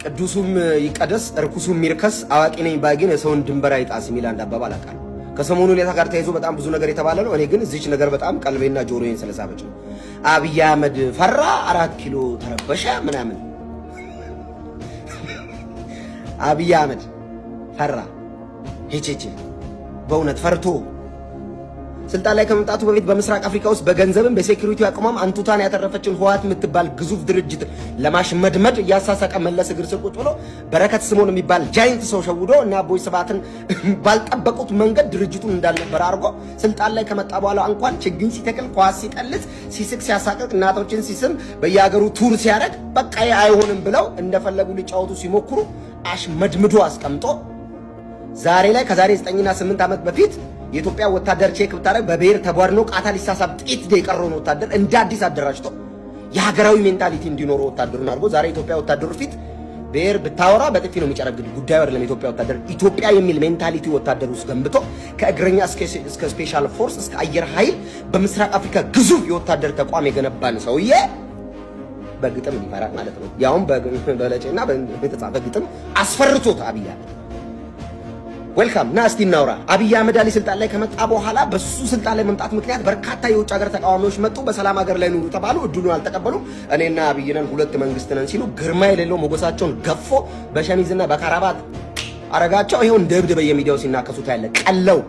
ቅዱሱም ይቀደስ እርኩሱም ይርከስ፣ አዋቂ ነኝ ባይ ግን የሰውን ድንበር አይጣስ የሚል አንድ አባባል አውቃለሁ። ከሰሞኑ ሁኔታ ጋር ተያይዞ በጣም ብዙ ነገር የተባለ ነው። እኔ ግን እዚች ነገር በጣም ቀልቤና ጆሮዬን ስለሳበች ነው። አብይ አህመድ ፈራ፣ 4 ኪሎ ተረበሸ ምናምን። አብይ አህመድ ፈራ ሄቼቼ በእውነት ፈርቶ ስልጣን ላይ ከመምጣቱ በፊት በምስራቅ አፍሪካ ውስጥ በገንዘብም በ security አቅሟም አንቱታን ያተረፈችን ህወሓት የምትባል ግዙፍ ድርጅት ለማሽመድመድ እያሳሳቀ መለስ እግር ስር ቁጭ ብሎ በረከት ስምኦን የሚባል giant ሰው ሸውዶ እና አቦይ ስብሃትን ባልጠበቁት መንገድ ድርጅቱን እንዳልነበረ አድርጎ ስልጣን ላይ ከመጣ በኋላ እንኳን ችግኝ ሲተክል፣ ኳስ ሲጠልዝ፣ ሲስቅ፣ ሲያሳቅቅ፣ እናቶችን ሲስም፣ በየሀገሩ tour ሲያደርግ በቃ አይሆንም ብለው እንደፈለጉ ሊጫወቱ ሲሞክሩ አሽመድምዶ አስቀምጦ ዛሬ ላይ ከዛሬ 9ና 8 ዓመት በፊት የኢትዮጵያ ወታደር check ብታደርግ በብሔር ተቧድኖ ቃታ ሊሳሳብ ጥቂት የቀረውን ወታደር እንደ አዲስ አደራጅቶ የሀገራዊ mentality እንዲኖረው ወታደሩን አድርጎ ዛሬ ኢትዮጵያ ወታደሩ ፊት ብሔር ብታወራ በጥፊ ነው የሚጨረግድ። ጉዳዩ አይደለም። የኢትዮጵያ ወታደር ኢትዮጵያ የሚል mentality ወታደር ውስጥ ገንብቶ ከእግረኛ እስከ special force እስከ አየር ኃይል በምስራቅ አፍሪካ ግዙፍ የወታደር ተቋም የገነባን ሰውዬ በግጥም ይፈራል ማለት ነው። ያውም በለጬና በተጻፈ ግጥም አስፈርቶት አብይ አህመድ። Welcome ና እስቲ እናውራ። አብይ አህመድ አሊ ስልጣን ላይ ከመጣ በኋላ በሱ ስልጣን ላይ መምጣት ምክንያት በርካታ የውጭ ሀገር ተቃዋሚዎች መጡ። በሰላም ሀገር ላይ ኑሩ ተባሉ። እድሉን አልተቀበሉም። እኔና አብይ ነን ሁለት መንግስት ነን ሲሉ ግርማ የሌለው ሞገሳቸውን ገፎ በሸሚዝና በካራባት አረጋቸው። ይኸው እንደ እብድ በየሚዲያው ሲናከሱት ያለ ቀለው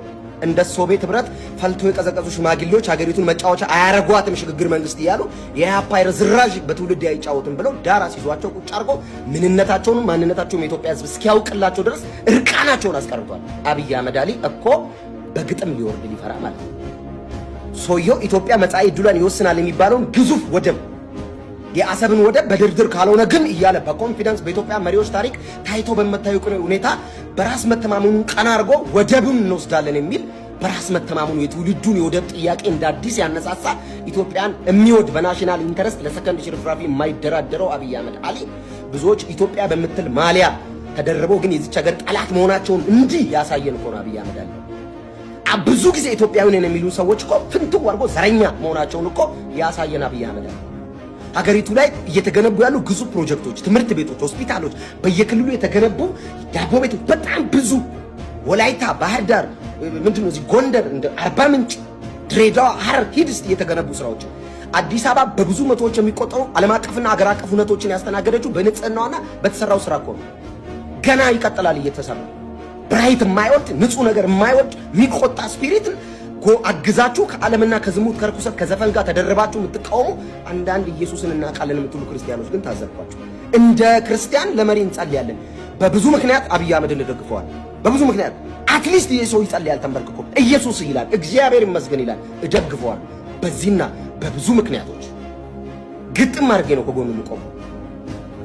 እንደ ሶቪየት ህብረት ፈልቶ የቀዘቀዙ ሽማግሌዎች ሀገሪቱን መጫወቻ አያረጓትም ሽግግር መንግስት እያሉ የኢህአፓ ርዝራዥ በትውልድ አይጫወትም ብለው ዳር አስይዟቸው ቁጭ አድርጎ ምንነታቸውንም ማንነታቸውም የኢትዮጵያ ህዝብ እስኪያውቅላቸው ድረስ እርቃናቸውን አስቀርቷል። አብይ አህመድ አሊ እኮ በግጥም ሊወርድ ሊፈራ ማለት ነው። ሰውየው ኢትዮጵያ መጻኢ ዕድሏን ይወስናል የሚባለውን ግዙፍ ወደብ የአሰብን ወደብ በድርድር ካልሆነ ግን እያለ በ confidence በኢትዮጵያ መሪዎች ታሪክ ታይቶ በማይታወቅ ሁኔታ በራስ መተማመኑን ቀና አድርጎ ወደብን እንወስዳለን የሚል በራስ መተማመኑ የትውልዱን የወደብ ጥያቄ እንደ አዲስ ያነሳሳ ኢትዮጵያን የሚወድ በ national interest ለሰከንድ ሽርፍራፊ የማይደራደረው አብይ አህመድ አሊ ብዙዎች ኢትዮጵያ በምትል ማሊያ ተደርበው ግን የዚች ሀገር ጠላት መሆናቸውን እንዲህ ያሳየን እኮ ነው አብይ አህመድ አሊ። ብዙ ጊዜ ኢትዮጵያዊ ነን የሚሉ ሰዎች እኮ ፍንትው አድርጎ ዘረኛ መሆናቸውን እኮ ያሳየን አብይ አህመድ አሊ። ሀገሪቱ ላይ እየተገነቡ ያሉ ግዙፍ ፕሮጀክቶች፣ ትምህርት ቤቶች፣ ሆስፒታሎች፣ በየክልሉ የተገነቡ ዳቦ ቤቶች በጣም ብዙ ወላይታ፣ ባህር ዳር፣ ምንድን ነው እዚህ ጎንደር፣ እንደ አርባ ምንጭ፣ ድሬዳዋ፣ ሐረር ሂድ እስቲ የተገነቡ ስራዎች። አዲስ አበባ በብዙ መቶዎች የሚቆጠሩ ዓለም አቀፍና አገር አቀፍ ሁነቶችን ያስተናገደችው በንጽህናዋና በተሰራው ስራ እኮ ነው። ገና ይቀጥላል እየተሰራ። Bright የማይወድ፣ ንጹህ ነገር የማይወድ የሚቆጣ spirit ን አግዛችሁ ከዓለምና ከዝሙት ከርኩሰት ከዘፈን ጋር ተደርባችሁ የምትቃወሙ አንዳንድ ኢየሱስን እናውቃለን የምትሉ ክርስቲያኖች ግን ታዘብኳችሁ። እንደ ክርስቲያን ለመሪ እንጸልያለን። በብዙ ምክንያት አብይ አህመድን እደግፈዋለሁ። በብዙ ምክንያት at least ይህ ሰው ይጸልያል ተንበርክኮ ኢየሱስ ይላል፣ እግዚአብሔር ይመስገን ይላል፣ እደግፈዋለሁ። በዚህና በብዙ ምክንያቶች ግጥም አድርጌ ነው ከጎኑ የምቆመው።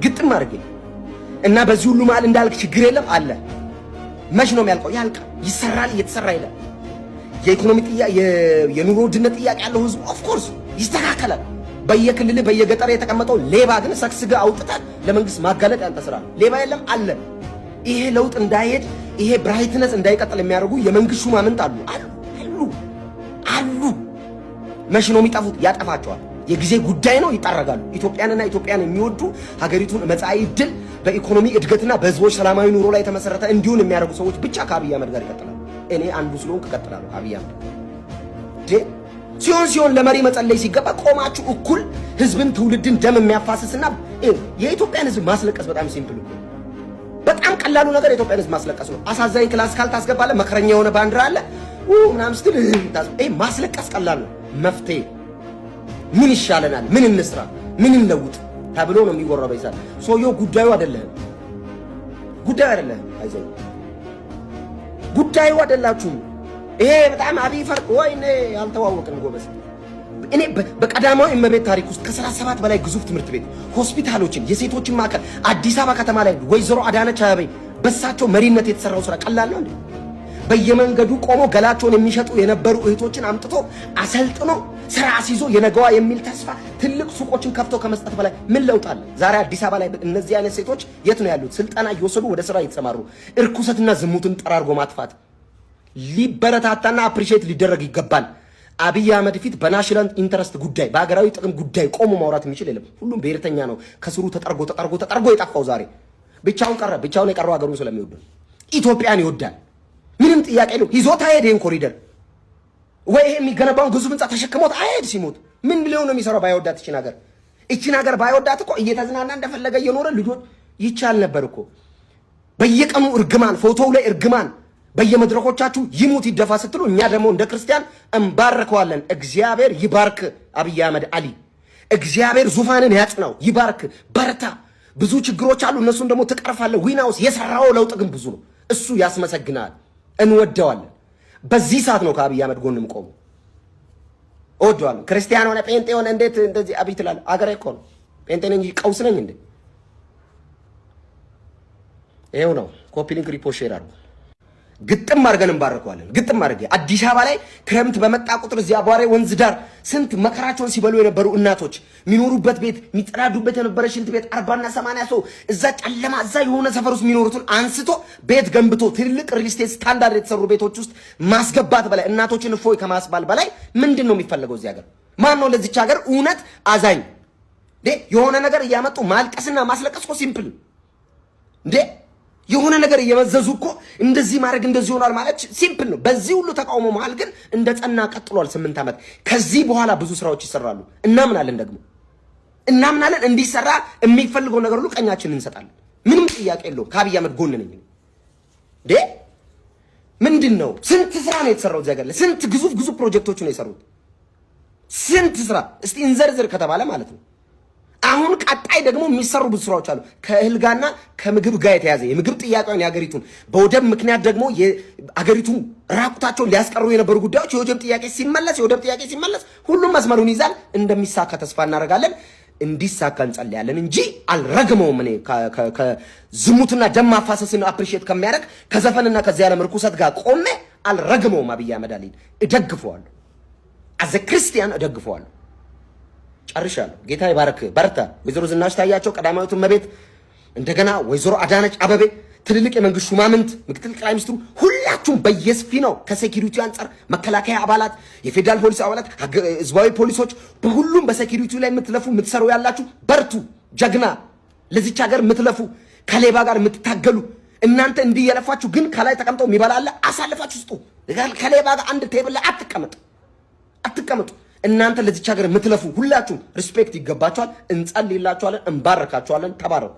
ግጥም አድርጌ እና በዚህ ሁሉ መሀል እንዳልክ ችግር የለም አለ። መች ነው የሚያልቀው? ያልቃል። ይሰራል፣ እየተሰራ ይላል። የኢኮኖሚ ጥያቄ፣ የኑሮ ውድነት ጥያቄ ያለው ህዝቡ of course ይስተካከላል። በየክልል በየገጠር የተቀመጠው ሌባ ግን ሰግስገህ አውጥተህ ለመንግስት ማጋለጥ ያንተ ስራ ነው። ሌባ የለም አለ። ይሄ ለውጥ እንዳይሄድ ይሄ brightness እንዳይቀጥል የሚያደርጉ የመንግስት ሹማምንት አሉ አሉ አሉ አሉ። መች ነው የሚጠፉት? ያጠፋቸዋል። የጊዜ ጉዳይ ነው። ይጠረጋሉ። ኢትዮጵያንና ኢትዮጵያን የሚወዱ ሀገሪቱን መጻኢ ዕድል በኢኮኖሚ እድገትና በህዝቦች ሰላማዊ ኑሮ ላይ የተመሰረተ እንዲሆን የሚያደርጉ ሰዎች ብቻ ከአብይ አህመድ ጋር ይቀጥላሉ። እኔ አንዱ ስለሆንኩ እቀጥላለሁ። አብይ አህመድ ሲሆን ሲሆን ለመሪ መጸለይ ሲገባ ቆማችሁ እኩል ህዝብን ትውልድን ደም የሚያፋስስና የኢትዮጵያን ህዝብ ማስለቀስ በጣም simple እኮ፣ በጣም ቀላሉ ነገር የኢትዮጵያን ህዝብ ማስለቀስ ነው። አሳዛኝ classical ታስገባለህ፣ መከረኛ የሆነ ባንዲራ አለ ምናምን ስትል ማስለቀስ ቀላል ነው። መፍትሄ ምን ይሻለናል፣ ምን እንስራ፣ ምን እንለውጥ ተብሎ ነው የሚወራው። በይሳል ሰውየው ጉዳዩ አይደለህም፣ ጉዳዩ አይደለህም፣ አይዞህ ጉዳዩ አይደላችሁም። ይሄ በጣም አብይ ፈርቅ ወይኔ ያልተዋወቅን ጎበዝ። እኔ በቀዳማዊ እመቤት ታሪክ ውስጥ ከ37 በላይ ግዙፍ ትምህርት ቤት፣ ሆስፒታሎችን፣ የሴቶችን ማዕከል አዲስ አበባ ከተማ ላይ ወይዘሮ አዳነች አቤቤ በሳቸው መሪነት የተሰራው ስራ ቀላል ነው እንዴ? በየመንገዱ ቆሞ ገላቸውን የሚሸጡ የነበሩ እህቶችን አምጥቶ አሰልጥኖ ስራ አስይዞ የነገዋ የሚል ተስፋ ትልቅ ሱቆችን ከፍቶ ከመስጠት በላይ ምን ለውጥ አለ? ዛሬ አዲስ አበባ ላይ እነዚህ አይነት ሴቶች የት ነው ያሉት? ስልጠና እየወሰዱ ወደ ስራ እየተሰማሩ እርኩሰትና ዝሙትን ጠራርጎ ማጥፋት ሊበረታታና appreciate ሊደረግ ይገባል። አብይ አህመድ ፊት በ national interest ጉዳይ በሀገራዊ ጥቅም ጉዳይ ቆሞ ማውራት የሚችል የለም። ሁሉም ብሔርተኛ ነው። ከስሩ ተጠርጎ ተጠርጎ ተጠርጎ የጠፋው ዛሬ ብቻውን ቀረ። ብቻውን የቀረው ሀገሩን ስለሚወድ ነው። ኢትዮጵያን ይወዳል። ምንም ጥያቄ የለውም። ይዞት አይሄድ ይሄን ኮሪደር ወይ ይሄ የሚገነባውን ግዙፍ ህንፃ ተሸክሞት አይሄድ። ሲሞት ምን ሊሆን ነው የሚሰራው? ባይወዳት ይችን ሀገር፣ ይችን ሀገር ባይወዳት እኮ እየተዝናና እንደፈለገ እየኖረ ልጆች ይቻል ነበር እኮ። በየቀኑ እርግማን፣ ፎቶው ላይ እርግማን፣ በየመድረኮቻችሁ ይሙት ይደፋ ስትሉ እኛ ደግሞ እንደ ክርስቲያን እንባርከዋለን። እግዚአብሔር ይባርክ አብይ አህመድ አሊ። እግዚአብሔር ዙፋንን ያጽናው፣ ይባርክ፣ በርታ። ብዙ ችግሮች አሉ፣ እነሱን ደግሞ ትቀርፋለህ። We know የሰራው ለውጥ ግን ብዙ ነው። እሱ ያስመሰግናል፣ እንወደዋለን። በዚህ ሰዓት ነው ከአብይ አህመድ ጎን የምቆመው። እወደዋለሁ። ክርስቲያን ሆነ ጴንጤ ሆነ እንዴት እንደዚህ አብይ ትላለህ? አገሬ እኮ ነው። ጴንጤ ነኝ እንጂ ቀውስ ነኝ እንዴ? ይኸው ነው። Copy link፣ repost፣ share አድርጉ። ግጥም አድርገን እንባርከዋለን። ግጥም አድርገን አዲስ አበባ ላይ ክረምት በመጣ ቁጥር እዚህ አቧሬ ወንዝ ዳር ስንት መከራቸውን ሲበሉ የነበሩ እናቶች የሚኖሩበት ቤት፣ የሚጸዳዱበት የነበረ ሽንት ቤት፣ 40ና 80 ሰው እዛ ጨለማ እዛ የሆነ ሰፈር ውስጥ የሚኖሩትን አንስቶ ቤት ገንብቶ ትልልቅ real estate standard የተሰሩ ቤቶች ውስጥ ማስገባት በላይ፣ እናቶችን እፎይ ከማስባል በላይ ምንድን ነው የሚፈለገው እዚህ ሀገር? ማን ነው ለዚች ሀገር እውነት አዛኝ? የሆነ ነገር እያመጡ ማልቀስና ማስለቀስ እኮ simple እንዴ። የሆነ ነገር እየመዘዙ እኮ እንደዚህ ማድረግ እንደዚህ ሆኗል ማለት simple ነው። በዚህ ሁሉ ተቃውሞ መሃል ግን እንደ ጸና ቀጥሏል 8 ዓመት። ከዚህ በኋላ ብዙ ስራዎች ይሰራሉ። እናምናለን፣ ደግሞ እናምናለን። እንዲሰራ የሚፈልገው ነገር ሁሉ ቀኛችንን እንሰጣለን። ምንም ጥያቄ የለውም። ከአብይ አህመድ ጎን ነኝ። እንዴ ምንድን ነው? ስንት ስራ ነው የተሰራው እዚህ ሀገር ላይ? ስንት ግዙፍ ግዙፍ ፕሮጀክቶች ነው የሰሩት? ስንት ስራ እስቲ እንዘርዝር ከተባለ ማለት ነው። አሁን ቀጣይ ደግሞ የሚሰሩ ብዙ ስራዎች አሉ። ከእህል ጋርና ከምግብ ጋር የተያዘ የምግብ ጥያቄውን የሀገሪቱን፣ በወደብ ምክንያት ደግሞ አገሪቱ ራቁታቸውን ሊያስቀሩ የነበሩ ጉዳዮች፣ የወደብ ጥያቄ ሲመለስ ሁሉም መስመሩን ይዛል። እንደሚሳካ ተስፋ እናደርጋለን። እንዲሳካ እንጸልያለን እንጂ አልረግመውም። እኔ ከዝሙትና ደም ማፋሰስን appreciate ከሚያደርግ ከዘፈንና ከዚህ ዓለም ርኩሰት ጋር ቆሜ አልረግመውም። አብይ አህመድ አሊን እደግፈዋለሁ። As a ክርስቲያን እደግፈዋለሁ። ጨርሻለሁ። ጌታ ይባርክ። በርታ። ወይዘሮ ዝናሽ ታያቸው ቀዳማዊቱ እመቤት፣ እንደገና ወይዘሮ አዳነች አበቤ፣ ትልልቅ የመንግስት ሹማምንት፣ ምክትል ጠቅላይ ሚኒስትሩ፣ ሁላችሁም በየስፊናው ከ security አንጻር መከላከያ አባላት፣ የፌዴራል ፖሊስ አባላት፣ ህዝባዊ ፖሊሶች፣ በሁሉም በ security ላይ የምትለፉ የምትሰሩ ያላችሁ በርቱ። ጀግና፣ ለዚች ሀገር የምትለፉ፣ ከሌባ ጋር የምትታገሉ፣ እናንተ እንዲህ የለፋችሁ ግን ከላይ ተቀምጠው የሚበላ አለ፣ አሳልፋችሁ ስጡ። ከሌባ ጋር አንድ table ላይ አትቀመጡ፣ አትቀመጡ። እናንተ ለዚች ሀገር የምትለፉ ሁላችሁም respect ይገባችኋል። እንጸልይላችኋለን፣ እንባርካችኋለን። ተባረኩ።